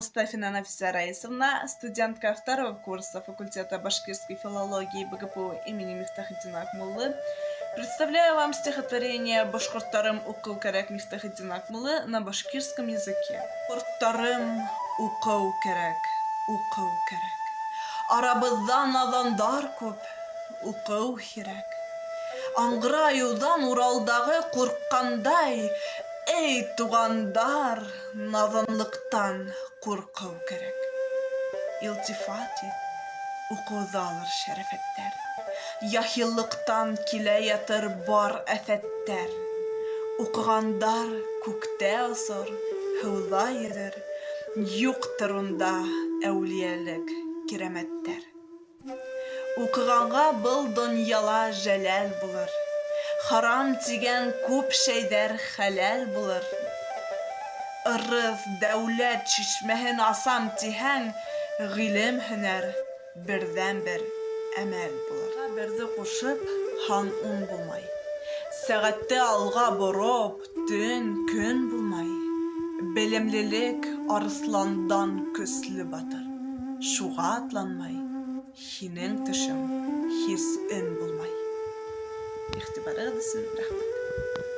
Мустафина Нафиса Раисовна, студентка второго курса факультета башкирской филологии БГПУ имени Мифтахетдина Акмуллы. Представляю вам стихотворение «Башҡорттарым, уҡыу кәрәк» Мифтахетдина Акмуллы на башкирском языке. Башҡорттарым, уҡыу кәрәк, уҡыу кәрәк. Арабыҙҙа наҙандар күп, уҡыу һирәк. Аңғыра айыуҙан Уралдағы ҡурҡҡандай, эй, туғандар, наҙанлыҡтан ҡурҡыу кәрәк. Илтифат ит, уҡыуҙалыр шәрәфәттәр. Яһиллыҡтан килә ятыр бар афәттәр. Уҡығандар күктә осор, һыуҙа йөҙөр, юҡтыр унда әүлиәлек, кирәмәттәр. Уҡығанға был донъяла жәләл булыр. Харам тигән күп шәйҙәр хәләл булыр. Ырыҫ, дәүләт шишмәһен асам тиһәң, ғилем һөнәр берҙән-бер әмәл булыр. Берҙе ҡушып, һан ун булмай. Сәғәтте алға бороп, төн, көн булмай. Белемлелек арыҫландан көслө батыр. Шуға атланмай, һинең төшөң һис өн булмай. Иғтибарығыҙ өсөн рәхмәт.